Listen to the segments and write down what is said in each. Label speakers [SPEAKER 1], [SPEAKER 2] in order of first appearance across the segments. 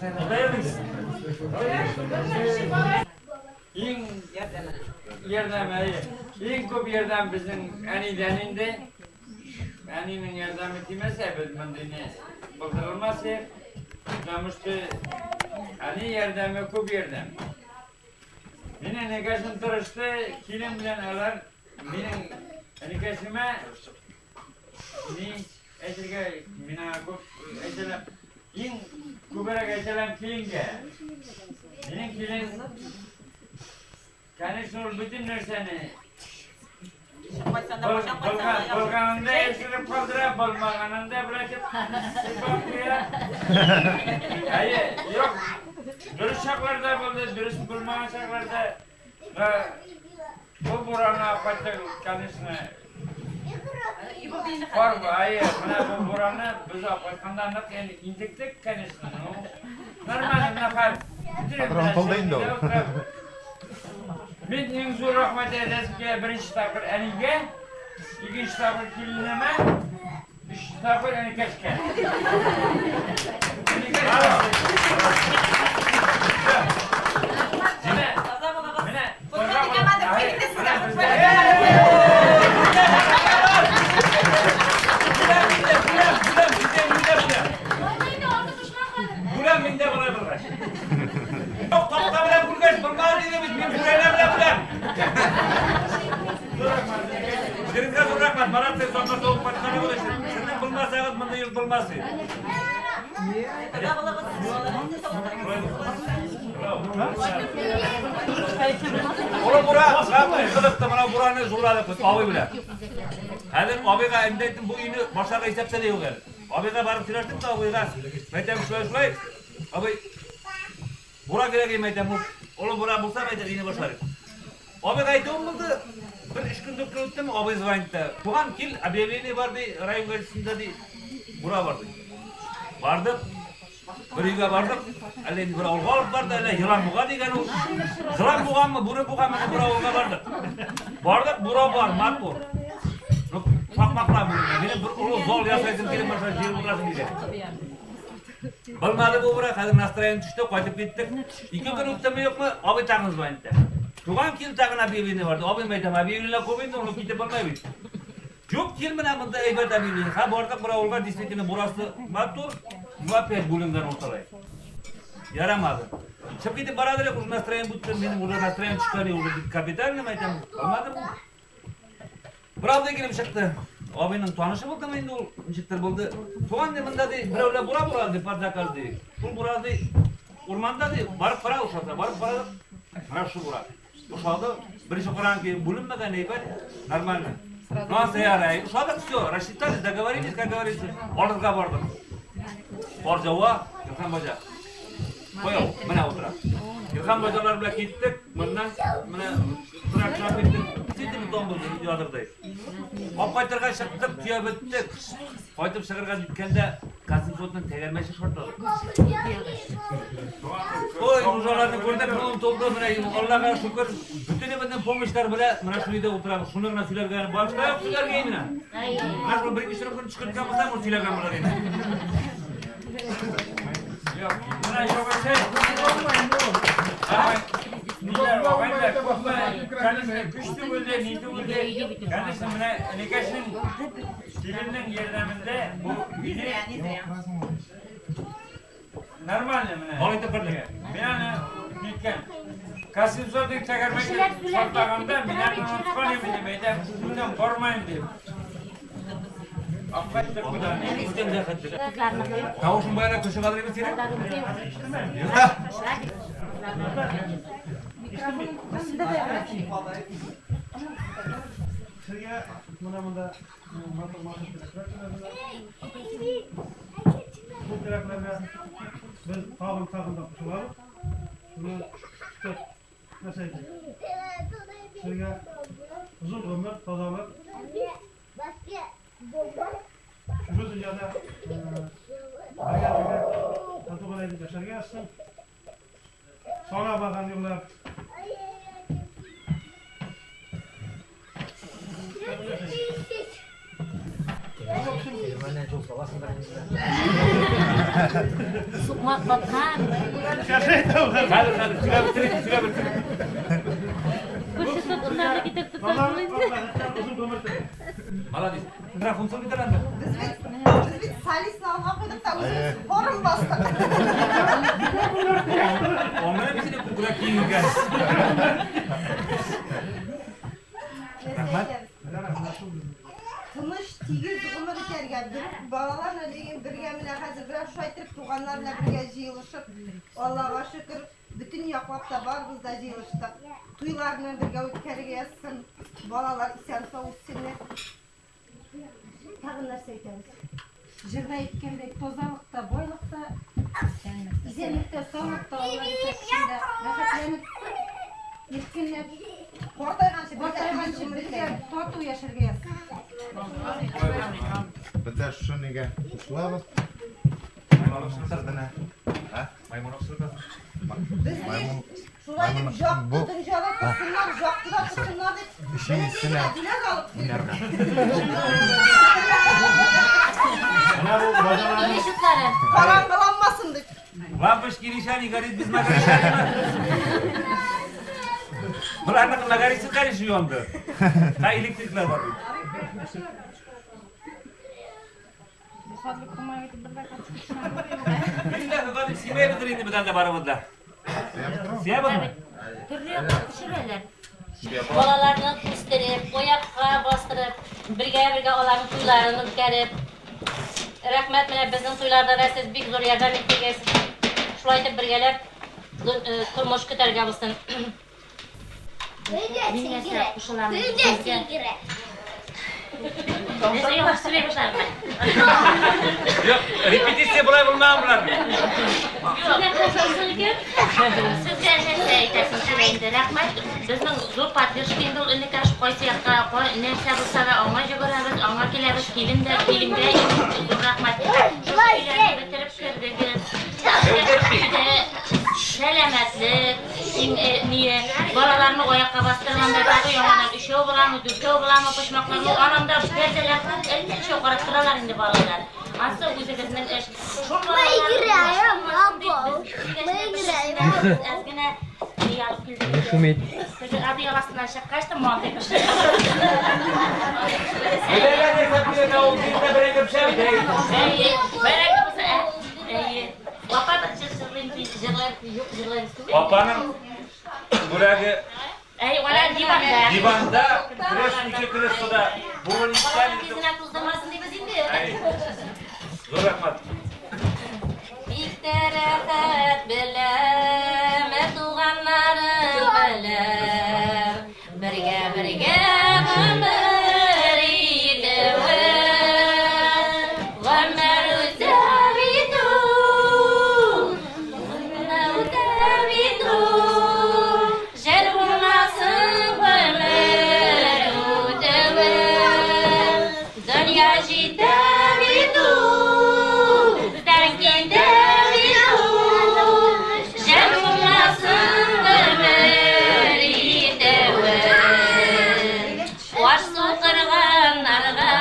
[SPEAKER 1] Иң ярдәм, иң күп ярдәм безнең әнидән инде. Әнинең ярдәме тимәсә, без мондыйны булдырылмас идек. Потому что әни ярдәме күп ярдәм. Минем энекәшем тырышты, килен белән алар минем энекәшемә ни әйтергә, мин аңа күп әйтәләм. Иң күбрәк әйтәләм киленгә. Минем килен, конечно, ул бөтен нәрсәне булганында яшереп калдыра, булмаганында беләтеп сыйпап куя. Әйе, юк. Дөрес чакларда булды, дөрес булмаган чакларда. Бу бураны кайттык, конечно. Кар, әйе, менә бу бураны без кайтканда нык инде интектек, конечно. Ну, нормально, менә хәл.
[SPEAKER 2] Онытылды инде ул.
[SPEAKER 1] Мин иң зур рәхмәт әйтәсем килә беренче тапкыр әнигә, икенче тапкыр киленемә, өченче тапкыр энекәшкә. Менә, менә,
[SPEAKER 3] Бүләм мин дә болай булгач. Юк, такта белән бүлгәч, булмады диде бит, мин бүрәнә белән бүләм. Сезгә зур рәхмәт, Марат, сез сонга соғып кайтканыгыз өчен. Сезнең булмасагыз, мондый йорт булмас иде. Олы бура, кызыкты, менә бураны зурладык без абый белән. Хәзер абыйга инде әйттем, бу өйне башларга исәптә дә юк әле. Абыйга барып сөйләштем дә абыйга. Әйтәм, шулай шулай. Абый, бура кирәк име әйтәм, олы бура булса, әйтәм, өйне башлар. Абыйга әйтүем булды. Бер өч көн, дүрт көн үттеме, абый звонит. Туган, кил, объявление бар ди, район газетасында ди, бура бар ди. Бардык. Бер өйгә бардык. Әллә инде бер авылга алып барды, әллә елан буга дигән ул. Елан буганмы, бүре буганмы, бер авылга бардык. Бардык, бура бар, матур. Ну, шакмаклар бүленгән. Минем бер олы зал ясайсым килеп, баша җыелып утырасың дигән. Булмады бу бура, хәзер настроение төште, кайтып киттек. Ике көн үттеме юкмы, абый тагын звонит. Туган кил тагын объявление барды. Абый әйтәм, объявление күп инде, аны китеп булмый бит. Юк, кил менә монда әйбәт объявление. Ха, бардык бер авылга, действительно бурасы матур, но опять бүленгән урталай. Ярамады. Чыгып китеп барадыр, уже настроение бетте, минем уже настроение төшкән, уже капитально әйтәм, булмады бу. Бер абый килеп чыкты. Абыйның танышы булдымы инде ул, ничектер булды. Туган ди, монда ди, берәүләр бура бура ди, под заказ ди. Шул бура ди, урманда ди, барып кара ошаса, барып карадык. Менә шул бура. Ошады. Беренче караган ки бүленмәгән әйбәт, нормально. Ну, ярай. Ошадык, все, рассчитались, договорились, как говорится. Алырга бардык. Кар жава, Илһам баҗа. Куя, менә утыра. Илһам баҗалар белән киттек, моннан менә трактор киттек. Действительно дом булды, ядырдай. Алып кайтырга чыктык, төяп беттек. Кайтып чыгарга җиткәндә Касымсотның тәгәрмәче шартлады. Ой, нужаларны күрдек, ну тулды, менә Аллага шөкер, бөтенебезнең помощьлар белән менә шул өйдә утырабыз. Шуны гына сөйләргә, башка юк сөйләргә именно. Менә шул бер ике көн төшкерткән булсам, ул сөйләгән булыр инде.
[SPEAKER 1] Юк, менә юк әйтә. Конечно, көч түгелде, ни түгелде. Конечно, менә энекәшнең киленнең ярдәмендә бу өйне нормально менә.
[SPEAKER 3] Алай итеп берлек.
[SPEAKER 1] Мин аны ниткән. Касимсотның тәгәрмәче шартлаганда мин аны оныткан идем, әйтәм, шуннан бармайм дип. Алып кайттык будан.
[SPEAKER 3] Үтәм рәхәтлек. Тавышың баягы көче кадыр иде синең?
[SPEAKER 4] Сезгә менә монда матур матур теләкләр теләделәр. Бу теләкләргә без тагын тагын да кушылабыз. Шуны көтеп, нәрсә әйтик? Сезгә озын гомер, тазалык, шушы дөньяда бергә бергә тату гына итеп яшәргә язсын. Сана барган юллар.
[SPEAKER 5] Саласыңдар инде.
[SPEAKER 6] Сукмак баткан.
[SPEAKER 3] Хәзер, хәзер, сөйләп бетерик, сөйләп бетерик.
[SPEAKER 6] Күрше тоткыннарны китереп тотасың инде.
[SPEAKER 4] Озын гомер телим.
[SPEAKER 3] Молодец. Микрофон бит әле анда.
[SPEAKER 7] Без бит, без бит солистны алга куйдык та үзебез хорын бастык.
[SPEAKER 3] Аңлыйм сине күкрәк киенгән. Рәхмәт.
[SPEAKER 7] Тыныч, тигез гомер итәргә, бер балалар белән бергә менә хәзер бераз шулай итеп туганнар белән бергә җыелышып, Аллага шөкер, бөтен яклап та барыбыз да җыелыштык. Туйларны бергә үткәрергә язсын, балалар исән-сау үссеннәр. Тагын нәрсә әйтәбез?
[SPEAKER 8] Җырда әйткәндәй, тазалыкта, байлыкта, исәнлектә, саулыкта, Алла бирсә, кешегә рәхәтләнеп, иркенләп,
[SPEAKER 7] Картайганчы бергә
[SPEAKER 8] картайганчы бергә тату яшәргә язсын.
[SPEAKER 2] Без дә шушы нигә кушылабыз. Ә?
[SPEAKER 3] Маймун охшырга.
[SPEAKER 7] Без
[SPEAKER 2] Маймун.
[SPEAKER 7] шулай дип
[SPEAKER 2] Маймун-
[SPEAKER 7] жақты
[SPEAKER 2] бу-
[SPEAKER 7] дөньяда торсыннар, жактыда торсыннар дип,
[SPEAKER 2] Эшең
[SPEAKER 7] бәләкәй
[SPEAKER 2] өстенә
[SPEAKER 7] генә бүләк алып килдек.
[SPEAKER 2] уйнарга. Менә бу баҗаларның
[SPEAKER 6] Ишекләре.
[SPEAKER 7] Караңгыланмасын дип.
[SPEAKER 3] Лампочки решали, горит без магаришани. Боларның магарисы карышы янды. Та электриклар бар бит. Билләһи гади симәй бедер инде бездән дә барыбыз да. Сиябызмы?
[SPEAKER 6] Төрле якка төшерәләр. Балаларны үстереп, аякка бастырып, бергә-бергә аларның туйларын үткәреп. Рәхмәт, менә безнең туйларда да сез бик зур ярдәм иттегез. Шулай итеп бергәләп тормыш көтәргә булсын. Мин нәрсә кушылам? Сезгә. Нәрсә ялгыш сөйли башладым.
[SPEAKER 3] Юк, репетиция болай булмаган булар.
[SPEAKER 6] Сезгә кушылсын икән. Сезгә нәрсә әйтәсем килә инде. Рәхмәт. Безнең зур поддержка инде ул энекәш кайсы якка, нәрсә булса да аңа йөгерәбез, аңа киләбез, килен дә, киленгә зур рәхмәт. Шушы өйләрне бетереп кердегез. Сәламәтлек, ние, балаларны аякка бастырганда тагы яңадан өчәү буламы, дүртәү буламы, почмакларны ананда пәрдәләр әллә ничә карап торалар инде балалар. Ансы үзегезнең эш. Шул балалар әз генә ни алып килдек.
[SPEAKER 5] Шумит.
[SPEAKER 6] Теге одеял астыннан чыккач та мантый пеште.
[SPEAKER 3] Беләләр нәрсә килә ул бездә бәрәңге пешә бит.
[SPEAKER 6] Әйе, бәрәңге булса, әйе. Апа да җырлыйм, җырлар юк, җырлайбыз түгел.
[SPEAKER 3] Апаның бүләге
[SPEAKER 6] Әй, ана диванда.
[SPEAKER 3] диванда крес ике креслода бүген
[SPEAKER 6] Баланың
[SPEAKER 3] истән.
[SPEAKER 6] тизенә туздырмасын дибез инде.
[SPEAKER 3] Зур рәхмәт.
[SPEAKER 6] Бик тә рәхәт беләм, туганнарым беләм. Бергә-бергә гомер итүе. Гомер үтә бит ул, гомер үтә бит ул. Жәл булмасын гомер үтүе. Дөнья җитә бит ул, бездән китә бит ул. Жәл булмасын гомер итүе. Аш-су кырганнарга,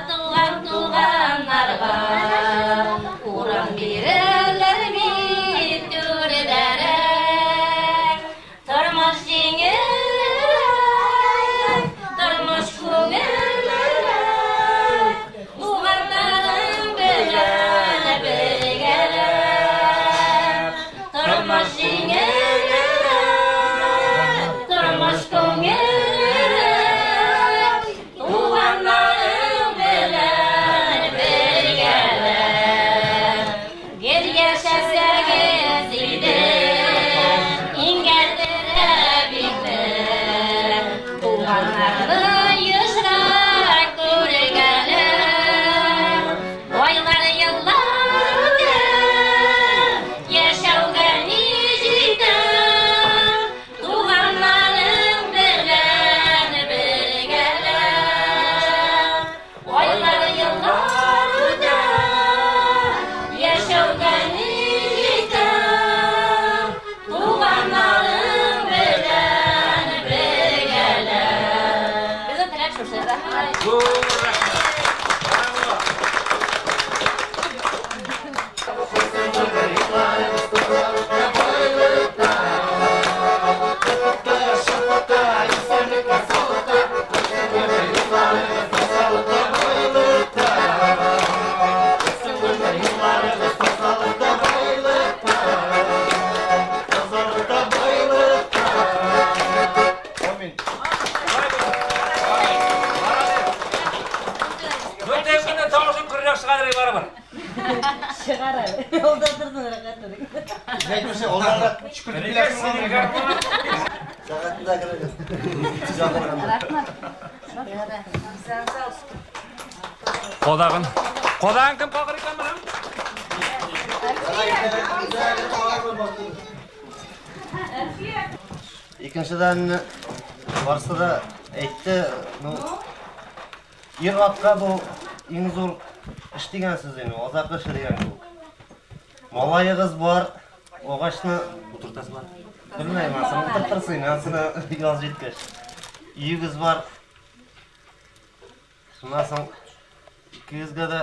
[SPEAKER 6] туган туганнарга урын бирелер бит түрдәрәк. Тормыш җиңелрәк, тормыш күңеллерәк, туганнарың белән бергәләп. Тормыш җиңелрәк, тормыш күңеллерәк, туганнарың белән бергәләп. Гел яшәсәгез иде, иңгәлдереп инде, туганнарны ешрак күргәләп. Айлар, еллар үтә, яшәүгә ни җитә, туганнарың белән бергәләп. Айлар, еллар үтә, яшәүгә ни җитә, туганнарың белән бергәләп. Безнең теләк шушы. Рәхмәт.
[SPEAKER 3] Зур рәхмәт. Браво. барыбер.
[SPEAKER 6] Чыгар әле. Алда торсын рәхәтләнеп.
[SPEAKER 2] Әйтмешә, аларга төчкертеп киләсең. Сәгатендә керегез.
[SPEAKER 8] Рәхмәт.
[SPEAKER 3] Кодагын. Кодагын кем кагыр икән моның?
[SPEAKER 2] Икенчедән барысы да әйтте, ну, ир-атка бу иң зур эш дигән сүз инде, азакы эше дигән кебек. Малаегыз бар, агачны
[SPEAKER 3] утыртасызлар.
[SPEAKER 2] Белмәйм, анысын утыртырсың, анысына яз җиткәч. Өегез бар. Шуннан соң икегезгә дә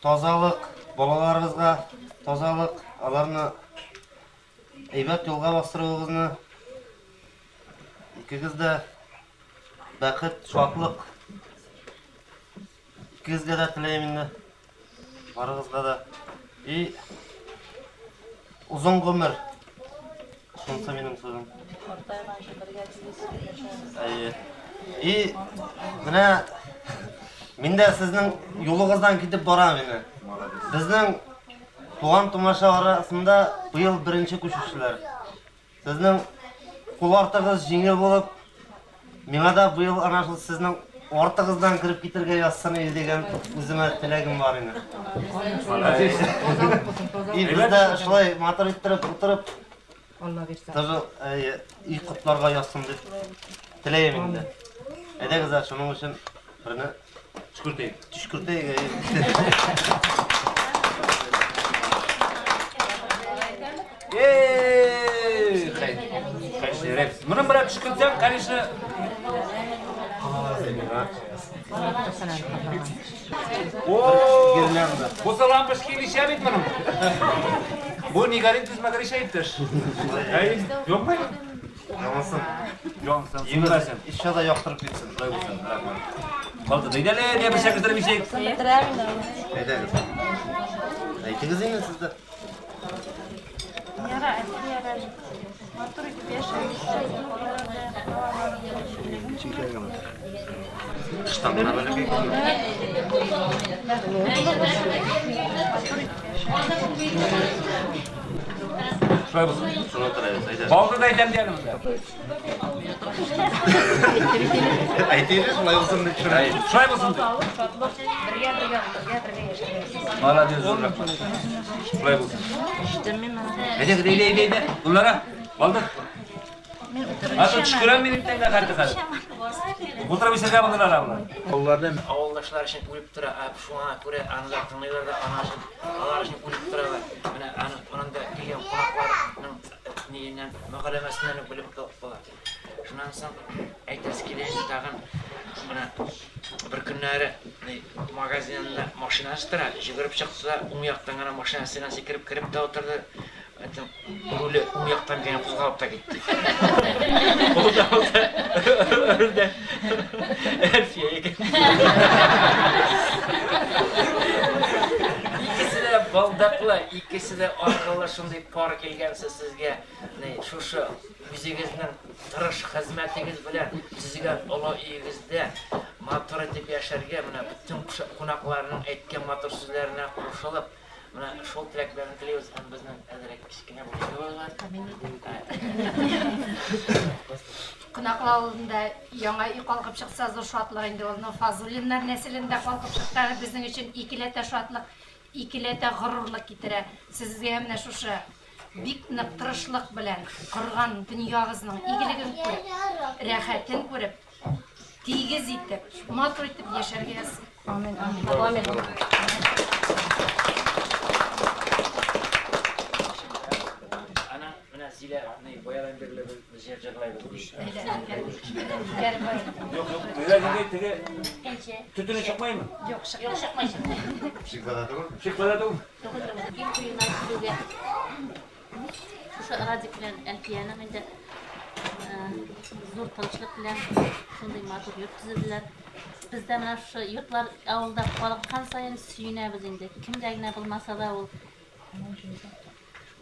[SPEAKER 2] тазалык, балаларыгызга тазалык, аларны әйбәт юлга бастыруыгызны, икегез дә бәхет, шатлык икегезгә дә теләйм инде, барыгызга да. И озын гомер. Шунысы минем сүзем. Әйе. И менә мин дә сезнең юлыгыздан китеп барам инде. Безнең туган тумаша арасында быел беренче күчүчеләр. Сезнең кул артыгыз җиңел булып, миңа да быел ана шул сезнең артыгыздан кереп китергә язсын иде дигән үземә теләгем бар инде.
[SPEAKER 3] Молодец.
[SPEAKER 2] И без дә шулай матур иттереп утырып,
[SPEAKER 8] Алла бирсә.
[SPEAKER 2] тоже өй котларга язсын дип теләйм инде. Әйдәгез, ә, шуның өчен берне
[SPEAKER 3] Төчкертәйек.
[SPEAKER 2] Төчкертәйек.
[SPEAKER 3] Эй, хәй. Хәй, моның белән төчкертсәң, конечно. О, бу лампочки ничә бит моның? Бу не горит, без мәгәришә иптәш. Әй, юкмы?
[SPEAKER 2] Яңасын.
[SPEAKER 3] Яңасын, сүнмәсен.
[SPEAKER 2] Ишә дә яктырып китсен.
[SPEAKER 3] Шулай булсын, рәхмәт. Калды. Әйдәле, не бер шәкертләр бишек.
[SPEAKER 2] Әйдәгез. Әйтегез инде сез дә.
[SPEAKER 8] Яра, яра. Матур итеп яшәгез.
[SPEAKER 2] Тыштан гына бәләкәй.
[SPEAKER 3] Шулай булсын.
[SPEAKER 2] Шуны торабыз, әйдә.
[SPEAKER 3] Балды да әйтәм дигәнем дә.
[SPEAKER 2] Әйтегез, шулай булсын дип.
[SPEAKER 3] Шулай булсын дип.
[SPEAKER 8] Бергә, бергә, бергә, бергә яшәгез.
[SPEAKER 3] Молодец, зур рәхмәт. Шулай булсын. Әйдә, әйдә, әйдә, әйдә. Гөлнара, балды. Аты төшкерәм мин иртәнгә хәтта хәзер. Утырып исергә булдылар алар.
[SPEAKER 1] Авылларда авылдашлар өчен үлеп тора, ә шуңа күрә аны да тыңлыйлар да, ана өчен, алар өчен үлеп торалар. Менә аны монда килгән кунакларның ниеннән, мөгаләмәсеннән үк белеп була. Шуннан соң әйтәсе килә инде тагын, менә бер көннәре магазинында машинасы тора, йөгереп чыкты да, уң яктан гына машинасына сикереп кереп тә утырды. Әйтем, руле уң яктан генә кузгалып та китте. Ул да булса, рульдә Әлфия икән. Икесе дә балдаклы, икесе дә акыллы шундый пар килгәнсез сезгә. Шушы үзегезнең тырыш хезмәтегез белән төзегән олы өегездә матур итеп яшәргә, менә бөтен кунакларның әйткән матур сүзләренә кушылып, менә шул теләкләрне телибез һәм безнең әзрәк кечкенә бүләге бар.
[SPEAKER 8] Кунаклар алдында яңа өй калкып чыкса зур шатлык инде ул. Фазуллиннар нәселендә калкып чыкканы безнең өчен икеләтә шатлык, икеләтә горурлык китерә. Сезгә менә шушы бик нык тырышлык белән корган дөньягызның игелеген күреп, рәхәтен күреп, тигез итеп, матур итеп яшәргә язсын. Амин, амин. Амин.
[SPEAKER 1] Ана, менә Зилә, ни, баядан бирле без җыр җырлайбыз.
[SPEAKER 3] Юк, юк, Зилә инде теге төтене чыкмаймы?
[SPEAKER 8] Юк, чыкмый.
[SPEAKER 6] Чыкмый.
[SPEAKER 2] Чыкмады түгел?
[SPEAKER 3] Чыкмады түгел.
[SPEAKER 6] Иң туена килүгә шушы Радик белән Әлфиянең инде зур тынычлык белән шундый матур йорт төзеделәр. Бездә менә шушы йортлар авылда калыккан саен сөенәбез инде. Кемдә генә булмаса да ул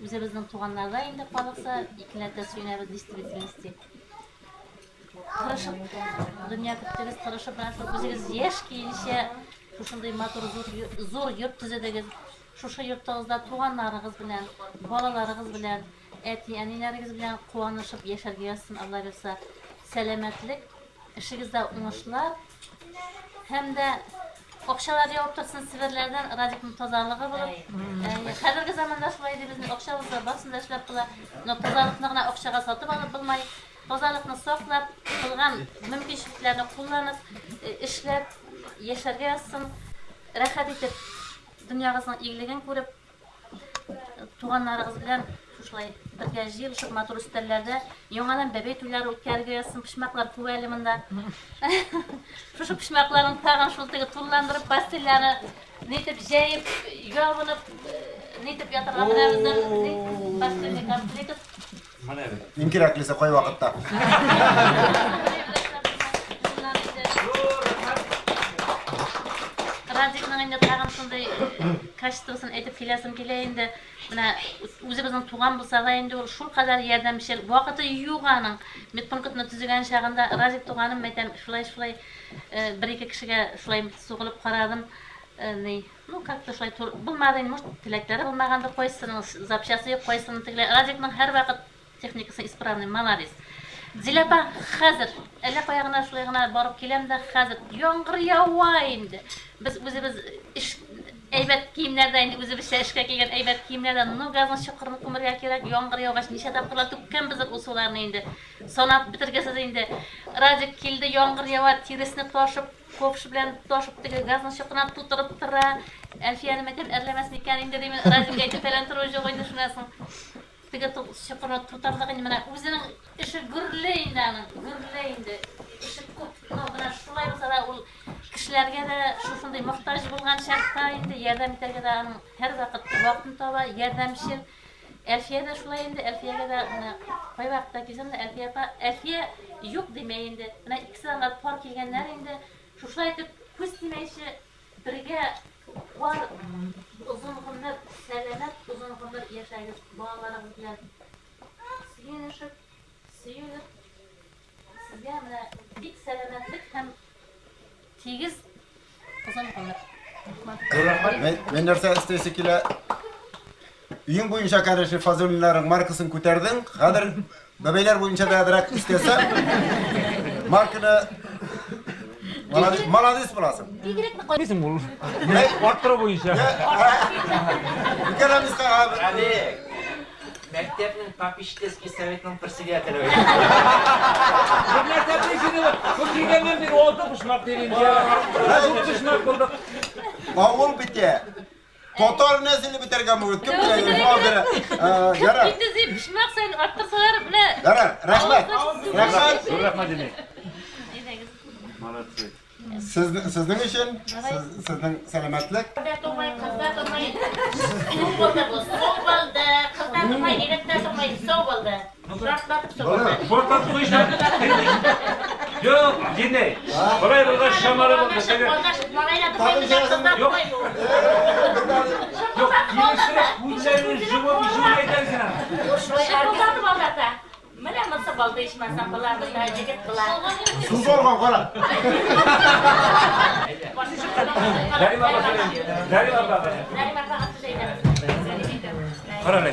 [SPEAKER 6] үзебезнең туганнарда инде калыкса, икеләтә сөенәбез действительности. Тырышып дөнья көттегез, тырышып менә шул үзегез яшь киенчә Шушындый матур зур йорт төзедегез. Шушы йортыгызда туганнарыгыз белән, балаларыгыз белән, әти-әниләрегез белән куанышып яшәргә язсын, Алла бирса. Сәламәтлек, эшегездә уңышлар һәм дә акчалар явып торсын Себерләрдән, Радикның тазалыгы булып. Хәзерге заманда шулай ди, безнең акчабыз да барысын да эшләп була. Но тазалыкны гына акчага сатып алып булмай. Тазалыкны саклап, булган мөмкинчелекләрне кулланып, эшләп яшәргә язсын. Рәхәт итеп, дөньягызның игелеген күреп, туганнарыгыз белән шушылай бергә җыелышып матур өстәлләрдә яңадан бәбәй туйлары үткәрергә язсын. Почмаклар күп әле монда. Шушы почмакларын тагын шул теге тулыландырып, постельләрне нитеп җәеп, ябынып, нитеп ятырга менә безнең постельный комплект.
[SPEAKER 5] Иң кирәклесе кай вакытта.
[SPEAKER 6] Радикның инде тагын шундый качествосын әйтеп киләсем килә инде. Менә үзебезнең туган булса да инде ул шулкадәр ярдәмчел, вакыты юк аның. Медпунктны төзегән чагында Радик туганым әйтәм, шулай-шулай бер-ике кешегә шулай сугылып карадым. Ни, ну как-то шулай булмады инде, может, теләкләре булмагандыр, кайсының запчасы юк, кайсының тегеләр. Радикның һәрвакыт техникасы исправный, молодец. Зилә апа, хәзер әллә кая гына шулай гына барып киләм дә, хәзер яңгыр ява инде. Без үзебез эш әйбәт киемнәрдә инде үзебезчә эшкә килгән әйбәт киемнәрдә, ну газның чокырын күмергә кирәк, яңгыр яугач ничә тапкырлар түккәнбездер ул суларны инде. Санап бетергесез инде. Радик килде, яңгыр ява, тиресне ташып, ковш белән ташып теге газның чокырына тутырып тора. Әлфияне әйтәм, әрләмәс микән инде дим, Радик әйтеп фәлән тору юк инде шуннан соң. Теге чокырны тутырдык инде, менә үзенең эше гөрле инде аның, гөрле инде. Эше күп, но менә шулай булса да ул кешеләргә дә шушындый мохтаҗ булган чакта инде ярдәм итәргә дә аның һәрвакыт вакытын таба, ярдәмчел. Әлфия дә шулай инде, Әлфиягә дә менә кайвакытта килсәм дә Әлфия апа, Әлфия юк димәй инде. Менә икесе аңа пар килгәннәр инде. Шушылай итеп күз тимәйче бергә бар озын гомер, сәламәт озын гомер яшәгез балаларыгыз белән. Сөенешеп, сөенеп, сезгә менә бик сәламәтлек һәм тигез озын гомер.
[SPEAKER 5] Мен нәрсә өстәйсе килә. Өең буенча, конечно, Фазуллиннарның маркасын күтәрдең. Хәзер бәбәйләр буенча да әзрәк өстәсәң, марканы молодец, молодец буласың.
[SPEAKER 6] Бигрәк
[SPEAKER 3] Бисең ул. Арттыру буенча.
[SPEAKER 5] Икәнәмез.
[SPEAKER 1] Радик, мәктәпнең попечительский советының председателе.
[SPEAKER 3] Бер нәрсә беләсең, бу килгәннән бире алты почмак дим. Дүрт почмак булдык.
[SPEAKER 5] Авыл бетә. Татар нәселе бетәргә мөмкин. Кем белә, шуңа күрә. Ярар.
[SPEAKER 6] Инде зи почмак саен арттырсалар, менә.
[SPEAKER 5] Ярар, рәхмәт. Рәхмәт.
[SPEAKER 3] Зур рәхмәт инде. Молодцы.
[SPEAKER 5] Сезнең өчен, сезнең сәламәтлек.
[SPEAKER 6] Кызда тумай, кызда тумай. Су булды бу, су булды. Кызда тумай, егеттә тумай, су булды. Шартлатып су булды.
[SPEAKER 3] Шартлатып куйса. Юк, Динәй. Болай булгач шамалы булды.
[SPEAKER 6] Кызда
[SPEAKER 3] Юк. Юк, килештереп, күзләрен жуып, жуып әйтәсең.
[SPEAKER 6] Шартлатып алдата. Менә монысы булды ичмасам, болар да егет була.
[SPEAKER 5] Су сорган, кара.
[SPEAKER 3] Нәрим апа, Нәрим апа.
[SPEAKER 6] Нәрим апа атты әйдә.
[SPEAKER 3] Кара әле.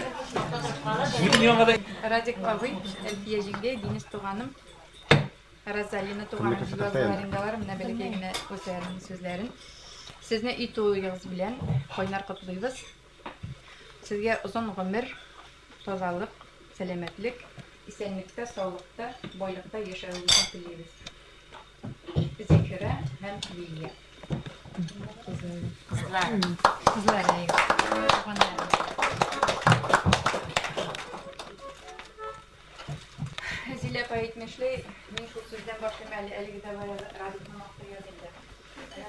[SPEAKER 3] Минем янга да
[SPEAKER 9] Радик абый, Әлфия җиңгәй, Денис туганым, Розалина туганым, язалар инде алар, менә бәләкәй генә үзләренең сүзләрен. Сезне өй туегыз белән кайнар котлыйбыз. Сезгә озын гомер, тазалык, сәламәтлек, исәнлектә, саулыкта, байлыкта яшәвегезне телибез. Зөфирә һәм Лилия.
[SPEAKER 6] Кызлар.
[SPEAKER 9] Кызлар, әйе. Туганнарым. Зилә апа әйтмешли, мин шул сүздән башлыйм әле, әлеге дә баягы Радикны мактый инде.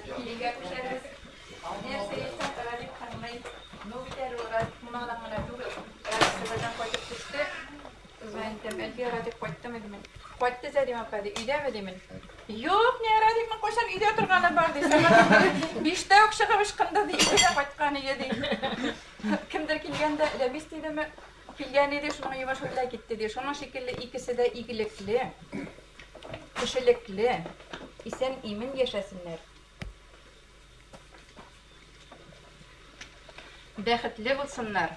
[SPEAKER 9] Килгә күчәрбез. Нәрсә әйтсәң, Радик тыңлый. Ну бит әле ул Радик кунагына гына түгел. Радик Себердән кайтып төште. Әйтәм, Әлфия Радик кайттымы димен. Кайтты Зәрим апа ди, өйдәме димен. Юк, не Радикның кайчан өйдә торганы бар ди. Сәгать 5тә үк чыгып ычкынды ди, өйдә кайткан иде ди. Кемдер килгәндә, Ләбис дидеме, килгән иде, шуның йомышы белән китте ди. Шуның шикелле икесе дә игелекле, кешелекле, исән имин яшәсеннәр. Бәхетле булсыннар.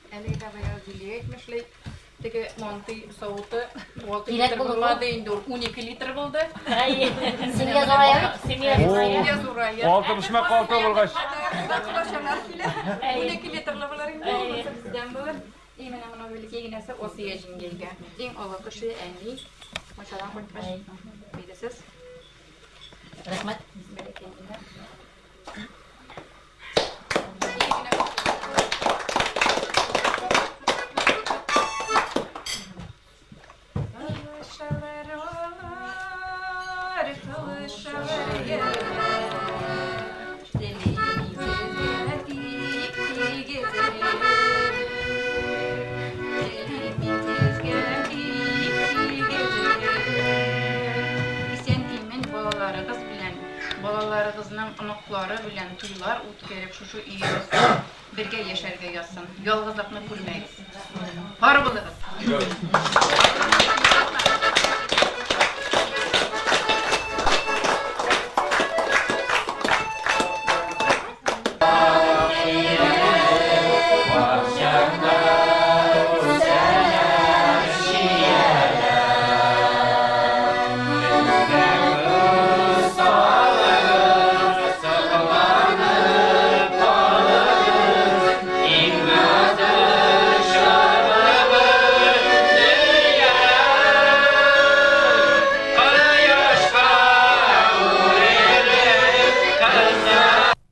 [SPEAKER 9] Әлеге дә баягы Зилия әйтмешли, теге мантый савыты 6
[SPEAKER 6] Кирәк
[SPEAKER 9] литр
[SPEAKER 6] булыр ул.
[SPEAKER 9] булмады инде ул 12 литр булды.
[SPEAKER 6] Семья зурая бит.
[SPEAKER 9] Семья
[SPEAKER 6] Семья
[SPEAKER 9] зурая.
[SPEAKER 10] Алты почмак алты булгач.
[SPEAKER 9] Башлашалар килә. 12 литрлы булыр инде, булса бездән булыр. И менә моның бәләкәй генәсе Асия җиңгәйгә. Иң олы кеше әни. Мунчадан кайткач, бирәсез.
[SPEAKER 6] Рәхмәт.
[SPEAKER 9] Бәләкәй генә. Кылышалар алар, кылышалар яшь, телебезгә тик тигезеп, телебезгә тик тигезеп. Исән-имин балаларыгыз белән, балаларыгызның оныклары белән туйлар үткәреп, шушы өегездә бергә яшәргә язсын. Ялгызлыкны күрмәгез. Бар булыгыз.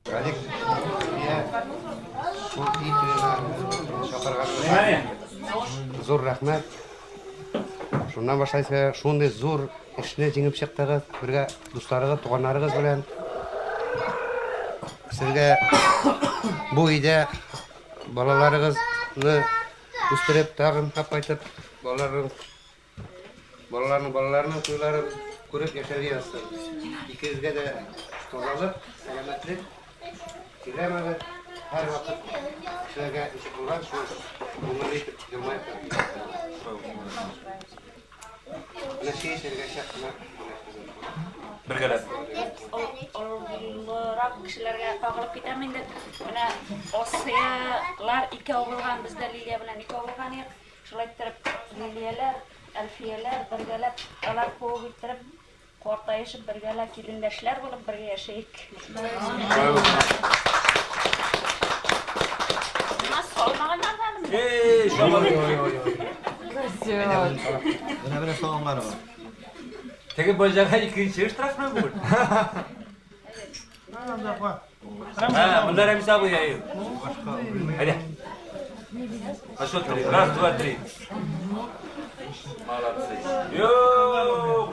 [SPEAKER 11] Радик, я шул өй туена чакырган зур рәхмәт. Шуннан башлайсыз, шундый зур эшне җиңеп чыктыгыз, бергә дусларыгыз, туганнарыгыз белән. Сезгә бу өйдә балаларыгызны үстереп, тагын кайтып, балаларның балаларның балаларының туйларын күреп яшәргә язсын. Икегезгә дә тазалык, сәламәтлек теләмәгез. Һәр вакыт кешеләргә ничек булган, шул күңелле итеп елмаеп торыгыз. Менә чәй эчәргә чак кына бүләк безнең.
[SPEAKER 3] Бергәләп.
[SPEAKER 12] Олырак кешеләргә кагылып китәм инде. Менә Асиялар икәү булган, без дә Лилия белән икәү булган идек. Шулай иттереп Лилияләр, Әлфияләр бергәләп, алар куып иттереп, картаешып бергәләп килендәшләр булып бергә яшәйек. Менә салмаганнар да әле.
[SPEAKER 3] Эй, шабыр.
[SPEAKER 2] Менә менә салганнары бар.
[SPEAKER 3] Теге баҗага икенче штрафны бүген. Ха, монда Рәмис абый әйе. Әйдә. На счет три. Раз, два, три. Молодцы. Йо,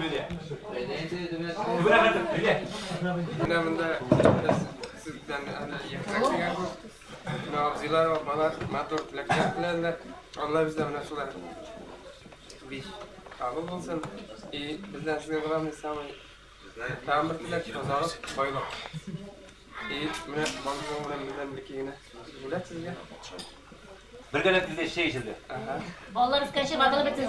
[SPEAKER 3] Лилия. Түбән хәтер, Лилия.
[SPEAKER 13] Менә монда без сездән әнә яхшырак дигән күп. Менә абзыйлар, апалар матур теләкләр теләделәр. Алла бездә менә шулар биш кабул булсын. И бездән сезгә главный самый тагын бер теләк тазалык, байлык. И менә балалар белән бездән бер генә бүләк сезгә.
[SPEAKER 3] Бергәләп килде чәй эчелде.
[SPEAKER 13] Ага.
[SPEAKER 6] Балалар үскәнче ватылып бетсен.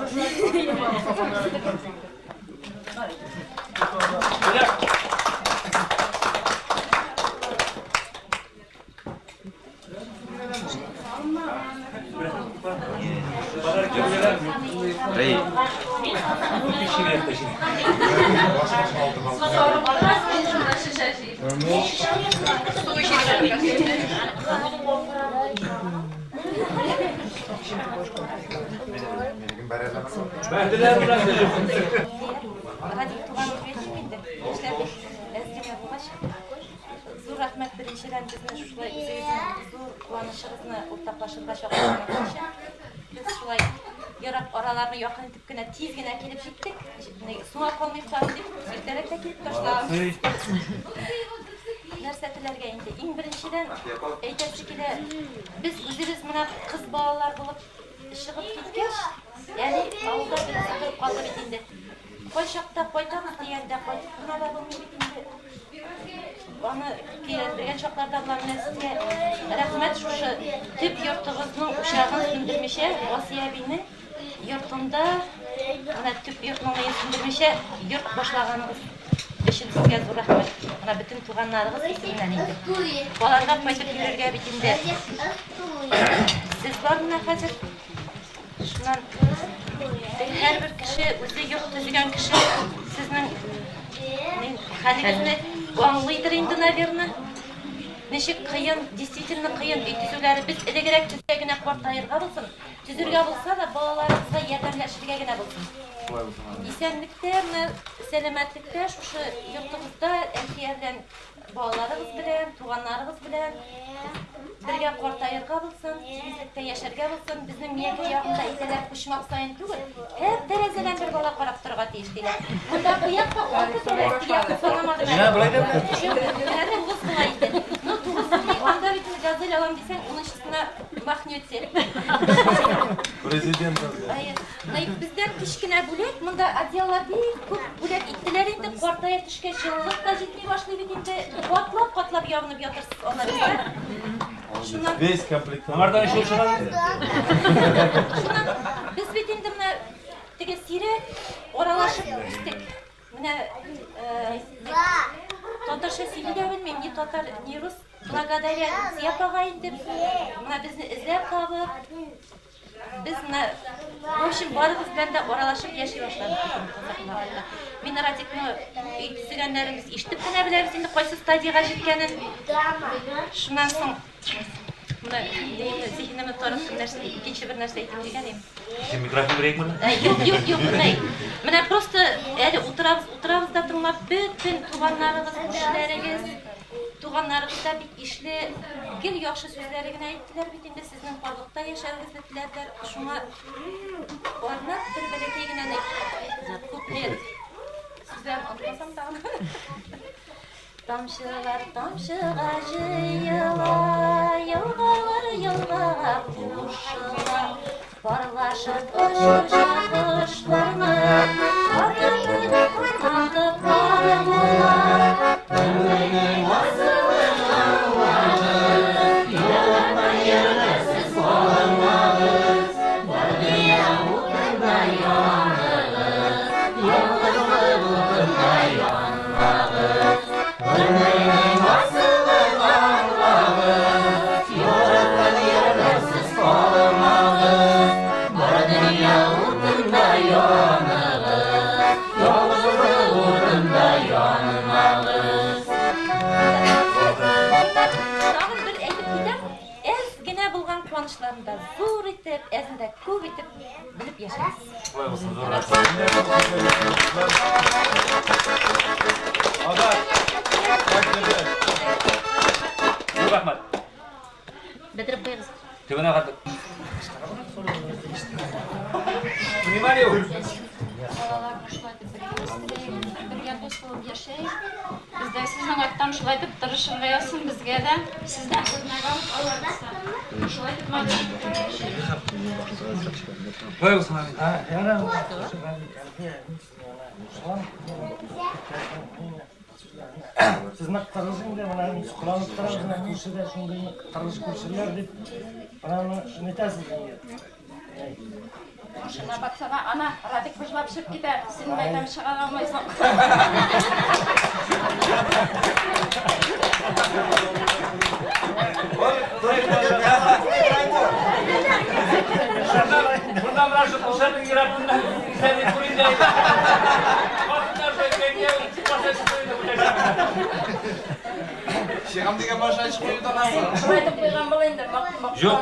[SPEAKER 3] Рей.
[SPEAKER 14] Радик туган үткәнче инде. Эшләр әз генә булгач. Зур рәхмәт беренчедән безне шулай үзегезнең зур куанычыгызны уртаклашырга чакырганыгыз өчен. Без шулай ерак араларны якын итеп кенә тиз генә килеп җиттек. Соңга калмыйк тагын дип иртәрәк тә килеп ташладык. Нәрсә теләргә инде? Иң беренчедән әйтәсе килә, без үзебез менә кыз балалар булып чыгып киткәч, ягъни авылда без торып калды бит инде. Кайчакта кайтабыз дигәндә кайтып кына да булмый бит инде. Аны көйләндергән чакларда була. Менә сезгә рәхмәт шушы төп йортыгызның учагын сүндермичә, Асия әбинең йортында, менә төп йортның сүндермичә йорт башлаганыгыз өчен.
[SPEAKER 6] өчен сезгә зур рәхмәт. Менә бөтен туганнарыгыз исеменнән инде. Балаларга кайтып йөрергә бит инде. Сез бар менә хәзер. Шуннан һәрбер кеше үзе йорт төзегән кеше сезнең хәлегезне аңлыйдыр инде, наверное. Ничек кыен, действительно кыен өй төзүләре. Без элегрәк төзсә генә картаерга булсын, төзергә булса да балаларыбызга ярдәмләшергә генә булсын. Исәнлектә, менә сәламәтлектә шушы йортыгызда Әлфия белән балаларыгыз белән, туганнарыгыз белән бергә картаерга булсын, тигезлектә яшәргә булсын. Безнең Миякә ягында әйтәләр, почмак саен түгел, һәр тәрәзәдән бер бала карап торырга тиеш диләр. Монда бу якта 6 тәрәзә, теге якны санамадым әле.
[SPEAKER 3] Менә болай да
[SPEAKER 6] Менә 9 була инде. Ну, 9 булмый, анда бит инде газель алам дисәң, 10-нчысына махнете.
[SPEAKER 10] Президент.
[SPEAKER 6] Әйе. Бездән кечкенә бүләк, монда одеяллар бик күп бүләк иттеләр инде, картая төшкәч җылылык та җитми башлый бит инде. Катлап-катлап ябынып ятырсыз алар бездә. Шуннан
[SPEAKER 10] Весь комплект.
[SPEAKER 3] Аңардан шул чыга.
[SPEAKER 6] Шуннан без бит инде менә теге сирәк аралашып үстек. Менә татарча сөйли дә белмим, ни татар, ни рус. Благодаря Зия апага инде менә безне эзләп табып, без менә, в общем, барыбыз белән дә аралашып яши башладык. Мин Радикны өй төзегәннәрен без ишетеп кенә беләбез инде кайсы стадиягә җиткәнен. Шуннан соң менә зиһенемне тараттым, нәрсә, икенче бер нәрсә әйтеп дигән идем.
[SPEAKER 3] Син микрофон бирәйекме?
[SPEAKER 6] Юк, юк, юк, ни. Менә просто әле утырабыз, утырабыз да тыңлап, бөтен туганнарыгыз, күршеләрегез, туганнарыгыз да бик ишле, гел яхшы сүзләре генә әйттеләр бит инде, сезнең парлыкта яшәвегезне теләделәр. Шуңа арнап бер бәләкәй генә куплет. Сүзләрен онытмасам тагын. Тамчылар тамчыга җыела, елгалар елгага кушыла. Парлашып очучы кошларны, Канаты пар була. Күңелнең асылын аңлагыз, Яратмай йөрмәсез калмагыз. Бар дөнья утында яныгыз, Ялгызлык утында янмагыз. Күңелнең асылын аңлагыз, Яраткан йөрмәсез калмагыз. Бар дөнья утында яныгыз, Ялгызлык утында янмагыз. Тагын бер әйтеп китәм, әз генә булган куанычларын да зур итеп, әзен дә күп итеп белеп яшәгез.
[SPEAKER 3] Шулай булсын, зур.
[SPEAKER 10] Азат.
[SPEAKER 3] Зур рәхмәт.
[SPEAKER 6] Бетереп куегыз.
[SPEAKER 3] Төбенә хәтле. Внимание!
[SPEAKER 9] Балалар шулай итеп бергә үстерик, бергә дус булып яшәйек. Без дә сезнең арттан шулай итеп тырышырга язсын безгә дә. Сездән үрнәк алып аларбыз. Шулай итеп матур бергә яшәйек.
[SPEAKER 3] Шулай булсын, амин.
[SPEAKER 4] Сезне тырыш инде, менә сокланып торабыз, менә күршедә шундый тырыш күршеләр дип, менә нитәсез инде.
[SPEAKER 9] Машина батсана, ана, Радик выжлап чыгып китә. Син мәйтәм чыга алмыйсың.
[SPEAKER 3] Bundan менә шу кушарның йөрәгеннән сәне күрин дә. Хатыннар шулай баша чыгып
[SPEAKER 5] Чыгам дигән баша чыгып куйды.
[SPEAKER 12] Шулай итеп куйган була инде.
[SPEAKER 3] Юк.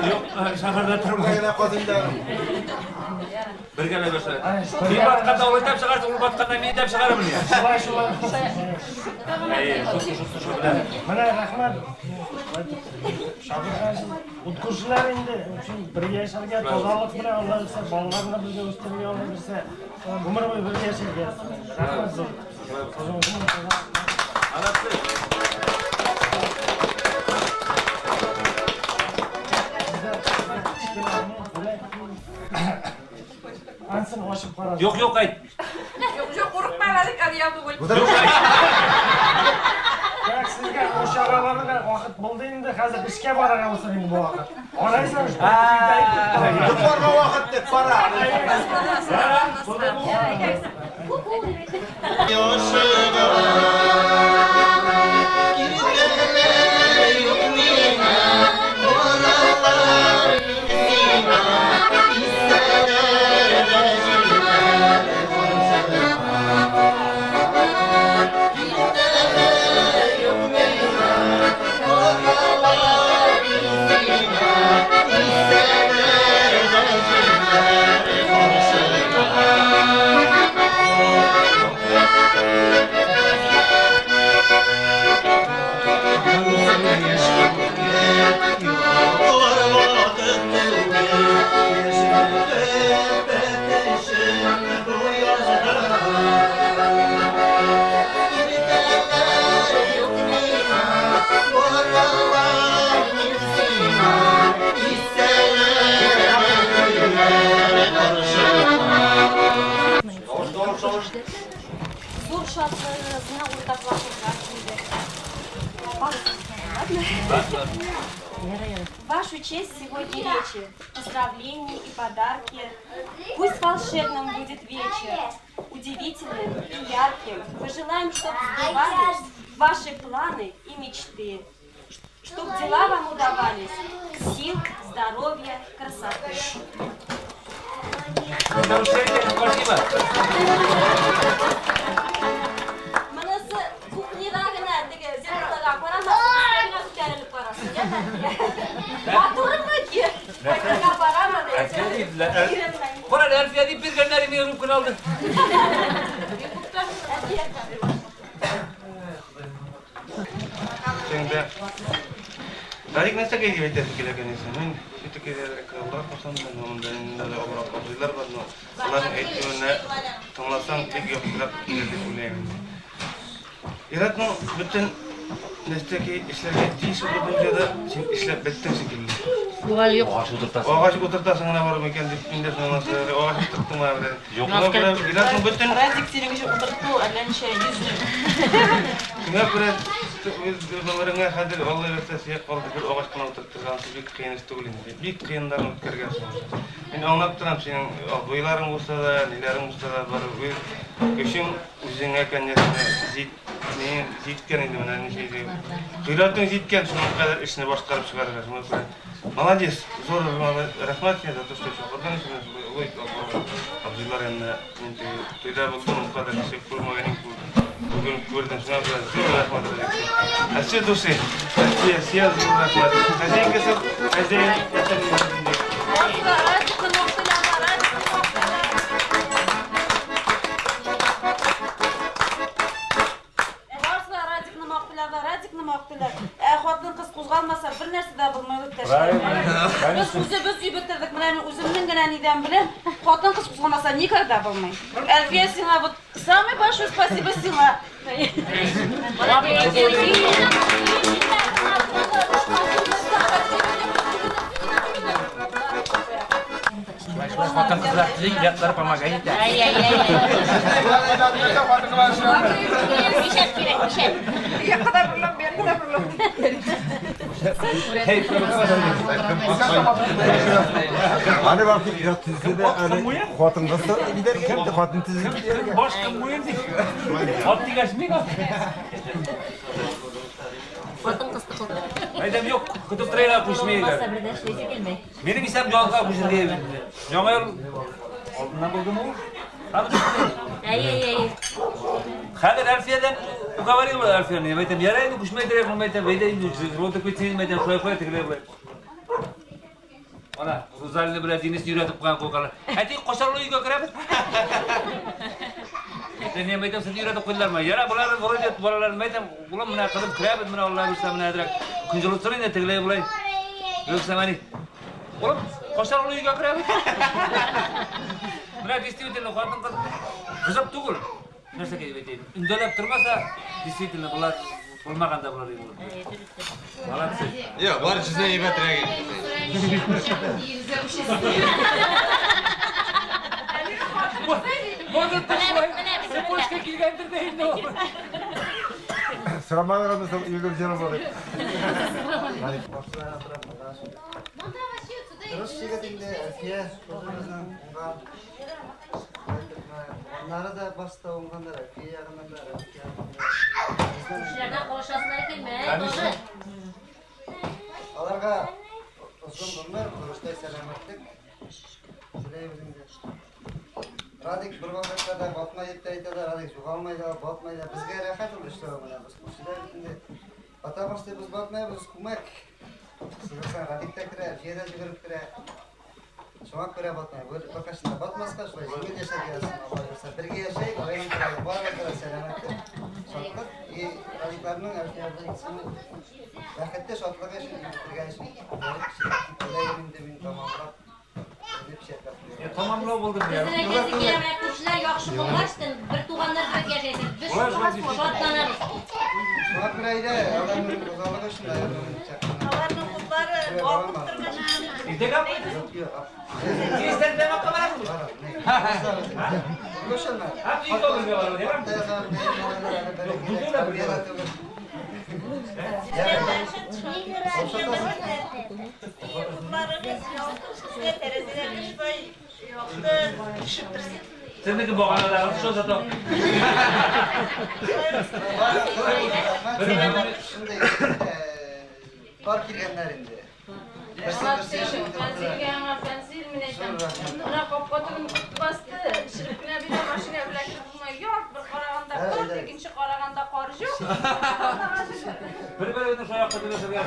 [SPEAKER 3] Юк, шәһәрдә тормый.
[SPEAKER 5] Генә казында.
[SPEAKER 3] Бергәләп яшәйек. Мин батканда ул итеп чыгарсын, ул батканда мин итеп чыгармын я.
[SPEAKER 4] Шулай, шулай.
[SPEAKER 3] Әйе, шул белән.
[SPEAKER 4] Менә рәхмәт. Чакыргансыз. Ут күршеләр инде, өчен бергә яшәргә, тазалык белән Алла бирсә, балаларны бергә үстерергә Алла бирсә, гомер буе бергә яшәргә. Рәхмәт зур.
[SPEAKER 3] Молодцы.
[SPEAKER 4] Ансын ачып карады.
[SPEAKER 3] Юк, юк, әйт.
[SPEAKER 9] Юк, юк, курыкма, Радик, одеял түгел.
[SPEAKER 3] Юк, әйт.
[SPEAKER 4] Так, сезгә ашарга барырга вакыт булды инде, хәзер эшкә барырга булсын инде бу вакыт. Алайса,
[SPEAKER 5] Йокларга вакыт дип. бара.
[SPEAKER 12] Зур шатлыгыбызны уртаклашырга килдек.
[SPEAKER 10] В вашу честь сегодня речи, поздравления и подарки. Пусть волшебным будет вечер, удивительным и ярким. Пожелаем, чтобы сбывались ваши планы и мечты, чтоб дела вам удавались, сил, здоровья, красоты.
[SPEAKER 3] Спасибо.
[SPEAKER 10] Монысы кухняда гына теге зеркалга карамасын, өстәгенә күтәрелеп карасын, яме? Матурмы ки? Кайтырга барамы?
[SPEAKER 3] Кара, Әлфия дип биргәннәре миңа рюмканы алды.
[SPEAKER 13] Şimdi Радик нәрсәгә дип әйтәсе килә, конечно. Мин все-таки Аллаһ кушкан монда обрак абзыйлар бар, но аларның әйтүенә тыңласаң бик яхшырак килер дип уйлыйм. Иратның бөтен нәрсәгә эшләргә тиеш булган дөньяда син эшләп беттең шикелле.
[SPEAKER 6] Юк.
[SPEAKER 3] Агач утыртасың.
[SPEAKER 13] Агач утыртасың гына барып микән дип инде соңыннан агач утырттың белән.
[SPEAKER 3] Юк.
[SPEAKER 13] Иратның бөтен
[SPEAKER 9] Радик синең өчен утырту әллә ничә йөз мең.
[SPEAKER 13] Шуңа күрә үз гомереңә хәзер Алла бирсә сөяк калды бер агач кына утырттырган бик кыен эш түгел инде. Бик кыеннарын үткәргәнсең. Мин аңлап торам, синең абыйларың булса да, ниләрең булса да, барыбер көчең үзеңә, конечно, җиткән инде менә ничә дип. Гыйратың җиткән, шуның кадәр эшне башкарып чыгарырга. Шуңа күрә молодец, зур рәхмәт сиңа за то, что чакырдың сине. Ой, абзыйлар янына мин туйда булдым, ул кадәр кеше күрмәгән идем. Бүген күрдем, шуңа күрә зур рәхмәт. От всей души, от всей зур рәхмәт. Хозяйкасы, хозяин, это не.
[SPEAKER 10] Радикны мактыйлар. Ә хатын-кыз кузгалмаса бер нәрсә дә булмый иптәшләр. Без үзебез өй бетердек. Менә мин үземнең генә нидән беләм. Хатын-кыз кузгалмаса никогда булмый. Әлфия, сиңа вот самый большой спасибо сиңа.
[SPEAKER 3] Хатын-кызлар төзек, ир-атлар помогает.
[SPEAKER 5] Hani bak irat tüzüğü de hani хатын кызы giderken de хатын tüzüğü giderken.
[SPEAKER 3] Баш кым инде. Ат дигәч мин.
[SPEAKER 6] Хатын кыз тыкылды.
[SPEAKER 3] Әйдәм юк, көтеп торыйк күчмәйләр. Минем исәп ялга күчергә. Яңа ел алдыннан булдымы ул?
[SPEAKER 6] Әй-әй-әй.
[SPEAKER 3] Хәзер Әлфиядән уговорил Әлфияне. Әйтәм, ярай инде күчмәй торыйк, әйтәм, әйдә инде ротып китсен, әйтәм, шулай куя тегеләй болай. Ана, Рузалина белән Денисне өйрәтеп куйган куйганнар. Әти, кошарлы өйгә керәбез. Әйтәм, әйтәм, сезне өйрәтеп куйдылармы? Яра, болар вроде балалар, әйтәм, улым менә кызым керәбез, менә Алла бирсә, менә әзрәк көн җылытсын инде тегеләй болай. Юкса мәни. Улым, кошарлы өйгә керәбез. Менә действительно хатын-кыз кызык түгел. Нәрсә дип әйтәйем? Өндәләп тормаса, действительно булар булмаган да булар иде. Молодцы.
[SPEAKER 15] Юк, бар сүзне әйбәтрәк.
[SPEAKER 3] Может, цепочка килгәндер дә инде ул.
[SPEAKER 5] Сорамадыгызмы соң, өйгә җылы булып.
[SPEAKER 6] Монда вообще сюда
[SPEAKER 16] Дөрес егет инде, Әлфия үзебезнең уңган. Туганнары да башта уңганнар, Әлфия ягыннан да, Рәфик ягыннан да.
[SPEAKER 6] Күршеләрдән калышасылар килмәй,
[SPEAKER 16] Конечно.
[SPEAKER 6] тоже.
[SPEAKER 16] Аларга озын гомер, корычтай сәламәтлек теләйбез инде. Радик бер вакытта да батмай дип тә әйтә дә, Радик югалмай да, батмай да. Безгә рәхәт ул эшләү менә без күршеләр бит инде. Потому что без батмайбыз, күмәк. Сыгырсаң Радик та керә, Әлфия дә йөгереп керә. Шуңа күрә батмай. Бер беркайчан да батмаска, шулай җиңел яшәргә язсын, Алла бирсә. Бергә яшәйек, аерым торайык. Барыбызга да сәламәтлек, шатлык и Радикларның, Әлфияләрнең икесенең бәхетле шатлыгы өчен бетергән өчен теләгем инде мин тамамлап.
[SPEAKER 3] Тамамлау булды.
[SPEAKER 6] Безнең әйтәсе килә, менә күршеләр яхшы булгач, бер туганнар кебек яшәйсез. Без шатланабыз.
[SPEAKER 16] Шуңа күрә әйдә, аларның тазалыгы өчен дә
[SPEAKER 17] Аларның куллары балкып торган.
[SPEAKER 3] Иртәгә Сиздән тәмам барасызмы? Ha, ике бергә барабыз, ярыймы?
[SPEAKER 17] Кулларыгыз якты, сезгә тәрәзәдән шулай якты төшеп торсын.
[SPEAKER 3] Сезнеке баганадагы шул зато.
[SPEAKER 16] Пар килгәннәр инде. Берсе-берсе яшәп
[SPEAKER 9] Фәнзилгә аңа Фәнзил мин әйтәм. Менә капка төбен ут басты. Шереп кенә бирә машина белән кереп булмый. Ярт бер караганда кар, икенче караганда кар юк.
[SPEAKER 3] Бер-берегезне шаяк көтеп яшәргә.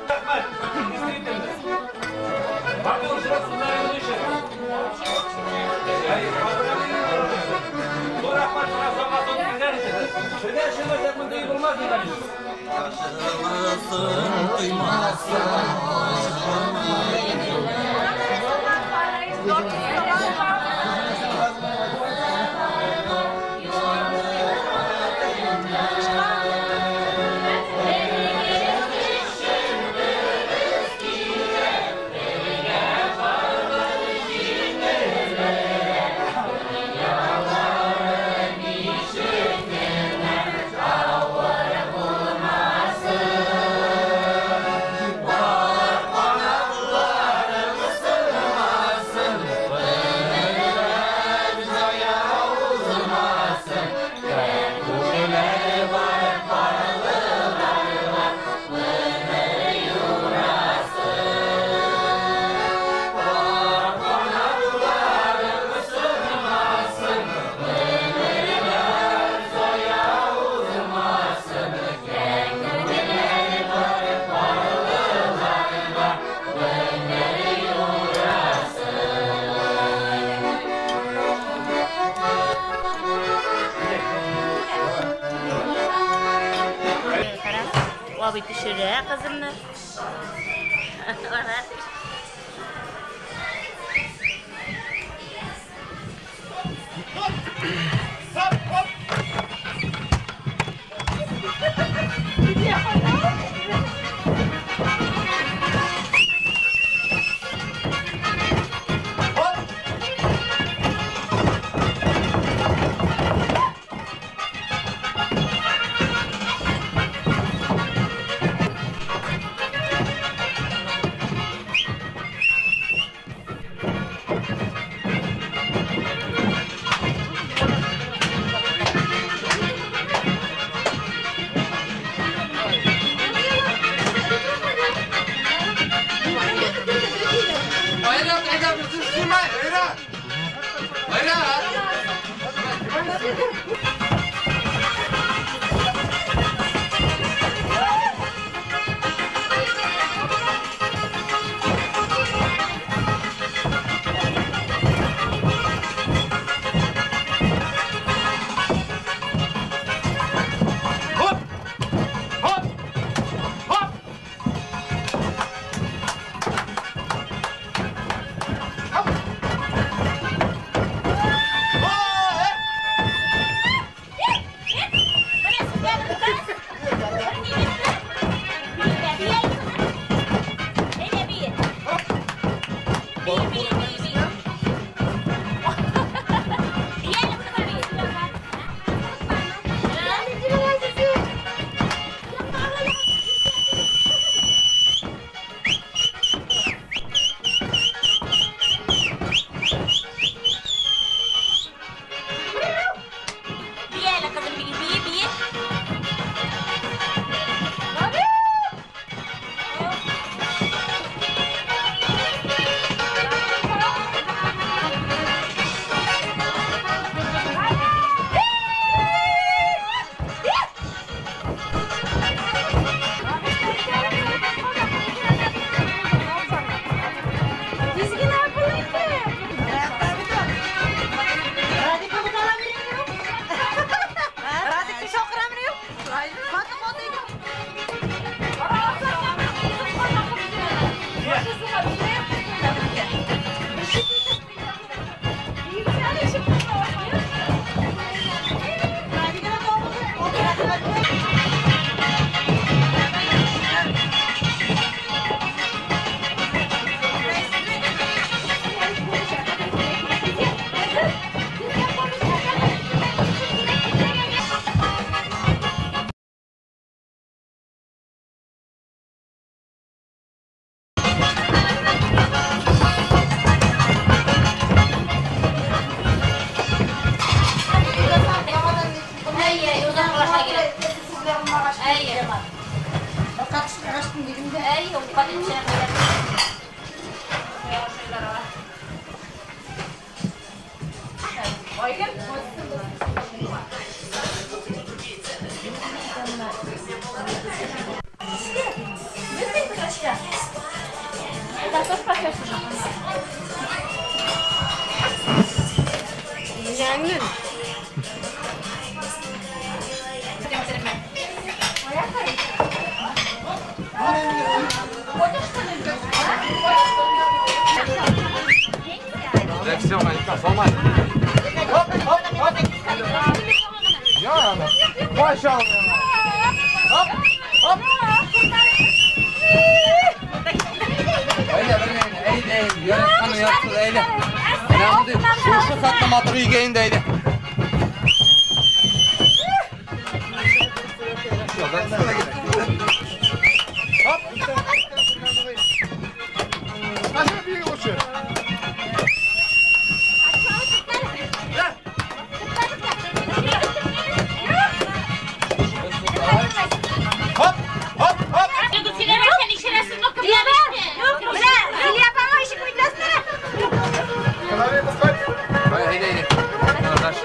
[SPEAKER 3] Рәхмәт. Действительно. Матур очрашуларыгыз өчен. Әй, зур рәхмәт сиңа саңа сон килгән өчен. Бергә эшләмәсәк мондый булмас иде.
[SPEAKER 6] Абый төшерә кызымны. Ана.
[SPEAKER 13] Айрат, әйдә, безне сыймай, Айрат! Айрат!
[SPEAKER 3] Хоп! Хоп! Хоп!
[SPEAKER 7] дидем дә.
[SPEAKER 6] Әй, ул кадимчә.
[SPEAKER 9] Айгөл.
[SPEAKER 7] Җәңел.
[SPEAKER 15] Hop hop hop. Ya maşallah. Hop hop. Әйдә, әйдә, яратканы яхшы, әйдә. Менә мондый шушы хәтле матур өйгә инде, әйдә. Hop. Kaçın bir koşu. Hop hop hop. Әйдә, әйдә. Kardeş.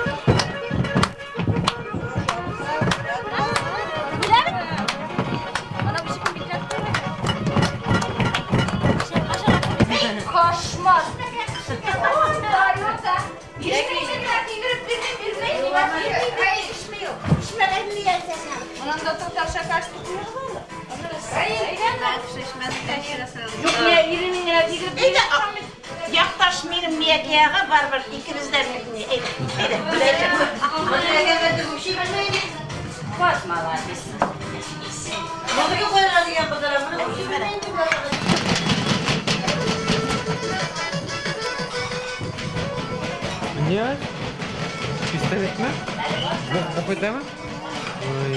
[SPEAKER 9] Кошмар.
[SPEAKER 17] Якташ минем миякәгә барыбер икебез дә әйдә. Әйдә.
[SPEAKER 6] Вот молодец.
[SPEAKER 13] Не? Пистолетме? Какой-то? Ой.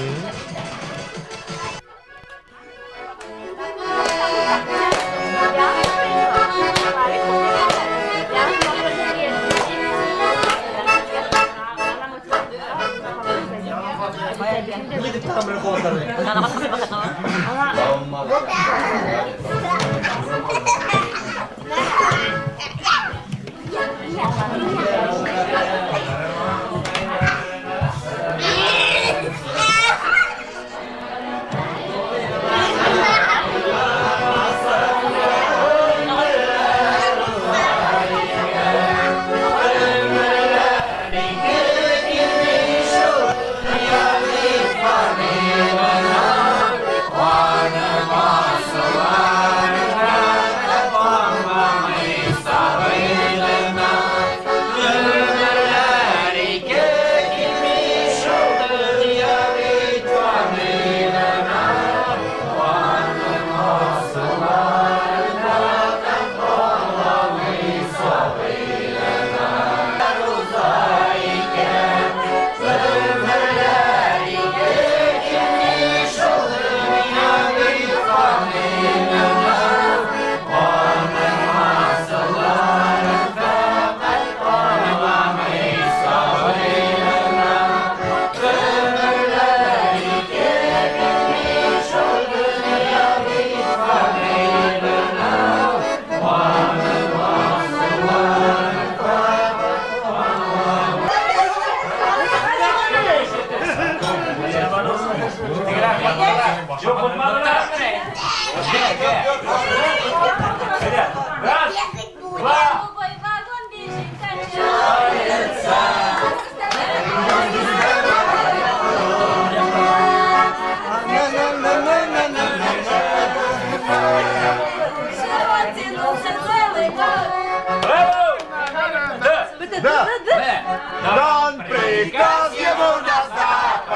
[SPEAKER 5] Дан приказ ему на запад,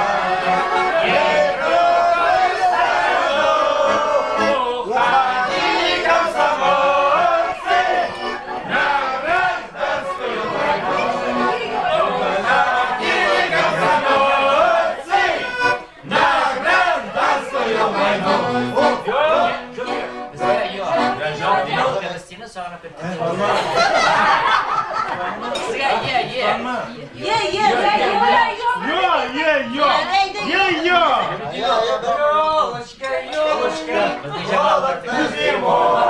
[SPEAKER 5] уходи, комсомольцы, на гражданскую войну. Уходи, комсомольцы, на гражданскую войну.
[SPEAKER 17] Ye ye ye ye ye ye ye.
[SPEAKER 18] Холодно зимой.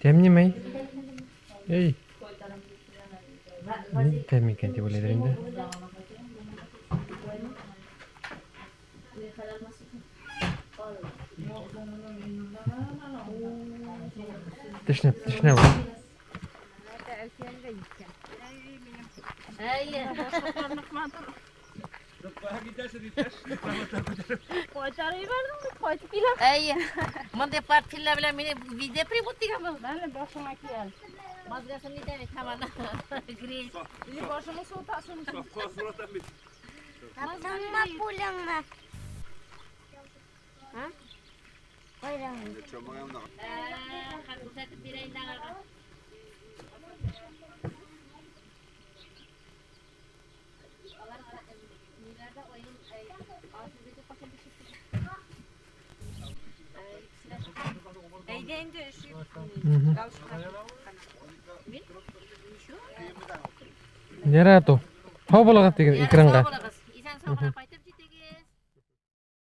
[SPEAKER 13] Тәмлеме? Эй. Ни тәм икән дип уйлыйдыр инде.
[SPEAKER 18] Тешләп, тешләп.
[SPEAKER 6] Әйе.
[SPEAKER 10] Кайтып киләм.
[SPEAKER 6] Әйе. Мондый портфельләр белән мине везде примут дигән бу.
[SPEAKER 10] Мәне башыңа киял.
[SPEAKER 6] Мазгасын нидә бит һаман. Грей.
[SPEAKER 10] Или башыңа суытасың.
[SPEAKER 19] Таптыңмы пуляңны? А? Кайдан?
[SPEAKER 6] Күрсәтеп бирәйин дә аңарга. Алар ниләрдә аерым
[SPEAKER 10] Әйдә инде эшик.
[SPEAKER 18] Ярар, ту. Һау булыгыз дигән экранга.